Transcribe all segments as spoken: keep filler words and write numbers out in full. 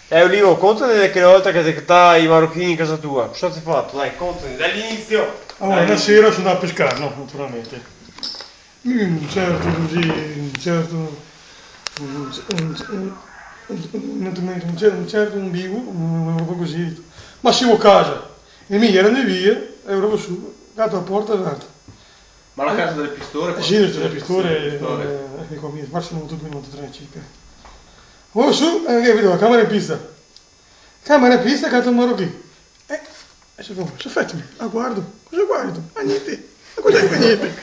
Eh, Olivo, contane de quela volta che te ga catà i marochini in casa tua. Cosa te ga fato? Dai, contane, da l'inizio. Alora, na sera so ndà a pescar, no? Naturalmente. Mi, un certo cusì, un certo, un, un, un, un, un cer-, un certo, un vivo, un, un roba cusì. Ma siamo a casa. E mi iera ndà via, e ero su, gato a porta aperta. Ma la casa dele pistore? Eh, sì, dele pistore, sì, dele pistore. Eh, eco, mi, forse no go avuto due minuti, tre circa. Vao su, eh, che vedo la camera in pista. Camera in pista, cato un marochin. Eh, e so, so fermo, a guardo. Cosa guardo? Ah, gnente. Ma cosa xe che gnente?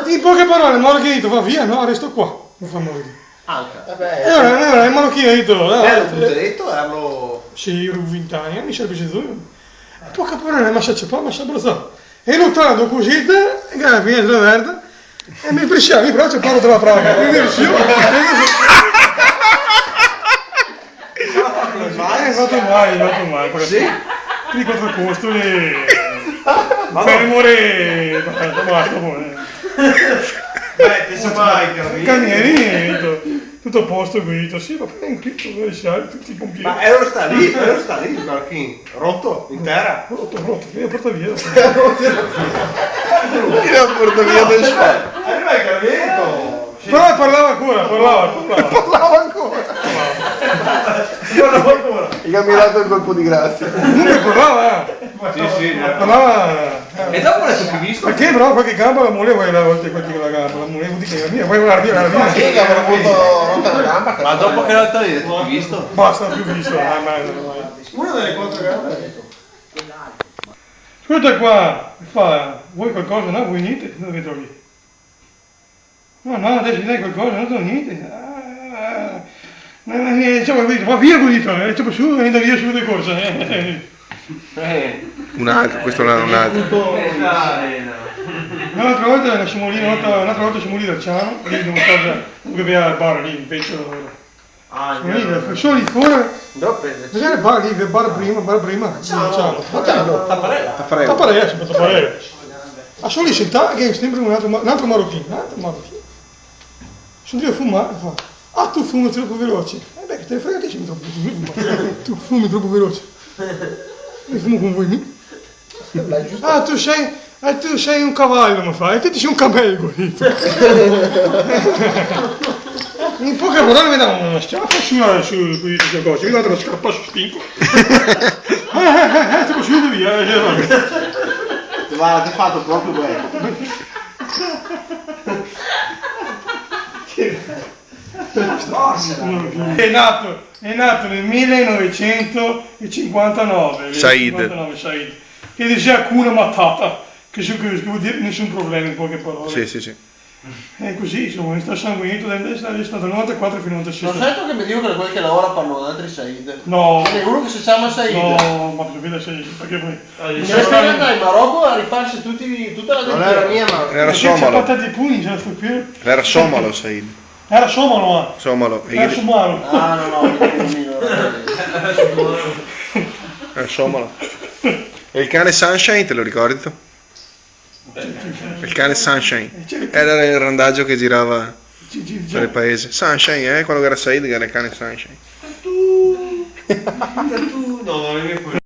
In poche parole, el marochin el ga dito: "Va via, no, resto qua." No fa el marochin. Anca. Vabbè. E alora, alora el marochin el ga dito: "Ah, belo, eh, putereto, erano..." Sì, ero vint'ani, mi serve Gesù. Poche parole, ma se ciapà, ma se abrazà. E lu tanto cusì, e che la finestra aperta, e mi presiavo, mi però se parlo dela praga, mi presiavo. Eh, fato mai, fato mai, parché... Sì? Ti digo, quatro costole, ma no. Fermo, re, basta, basta, amore. Beh, te sa mai, capito? Cambiamento. Tuto a posto, go dito, sì, va ben, tuto, eh, sì, tuti compiti. Ma ero stà lì, ero stà lì, el marochin, roto, in tera. Roto, roto, che porta via. Che porta via del spa. Arriva el cargamento. Sì. Però parlava ancora, parlava, parlava. Parlava ancora. Parlava ancora. E che mi ga dato el colpo de grazia. Comunque parlava, eh. Sì, sì, no. Parlava, eh. E dopo l'è stà visto? Parché però qualche gamba la molevo, e a volte qualche la gamba la molevo, dico, mia, poi guarda, via, via. Sì, che avrà avuto rota la gamba. Ma dopo che l'altro iera, te ga visto? Basta, no go più visto, eh, mai, mai. Una dele quatro gambe. Scolta qua, fa, vuoi qualcosa? No, vuoi gnente? No, vedo lì. No, no, deso dai qualcosa, no go gnente. Ah, no, no, no, insoma, go dito, va via, go dito, eh, ciapa su, e ndà via subito de corsa, eh. Eh. Un altro, questo l'è un altro. N'altra volta semo lì, n'altra, n'altra volta semo lì dal Ciano, lì dove stava, dove che gaveva el bar lì, el vecio. Ah, sì, vero. Semo lì fora. Dove? Cos'era el bar lì, el bar prima, el bar prima? Ciano. Ciano. Ciano. Taparela. Taparela. Taparela, sì, Taparela. Ah, semo lì sentà, che ghe xe sempre un altro ma-, un altro marochin, un altro marochin. Semo drio fumar, fa: "Ah, tu fumi tropo veloce." "Eh beh, che te ne frega, ti fumi tropo, tu fumi tropo veloce." "Mi fumo con voi, mi." "Ah, tu sei, eh, tu sei un cavallo", me fa, "e ti te si un camelo", go dito. In poche parole me dà na sciapa su, su, su, su, cosa, mi vado a scarpar su stinco. Eh, eh, eh, eh, te go subito via, eh, eh, va ben. Te va, te ga fato proprio bene. Xe nato, xe nato nel mile novesento e cinquantanove, Said. Cinquantanove, Said. Che dixea Hakuna Matata, che se, che, che vol dir nesun problema, in poche parole. Sì, sì, sì. E cusì, insoma, xe stà sanguinito da, da, da, da novantaquatro fin a novantasei. Lo sa che me digo che quel che lavora par noaltri, Said? No. Ghe n'è uno che se ciama Said. No, ma cosa vuto Said? Parché poi... Ah, se xe stà in Marocco a rifarse tuti, tuta la dentadura. No l'era mia, ma... L'era somalo. Parché ciapà tanti pugni, già sto qui. L'era somalo, Said. L'era somalo, eh. Somalo. L'era somalo. Ah, no, no, mi no mi, no. L'era somalo. E el cane Sunshine, te lo ricordi? El cane Sunshine. Eh, certo. L'era el randagio che girava par el paese. Sunshine, eh, quando che l'era Said, che l'era el cane Sunshine. Tatu! Tatu! No, no, no.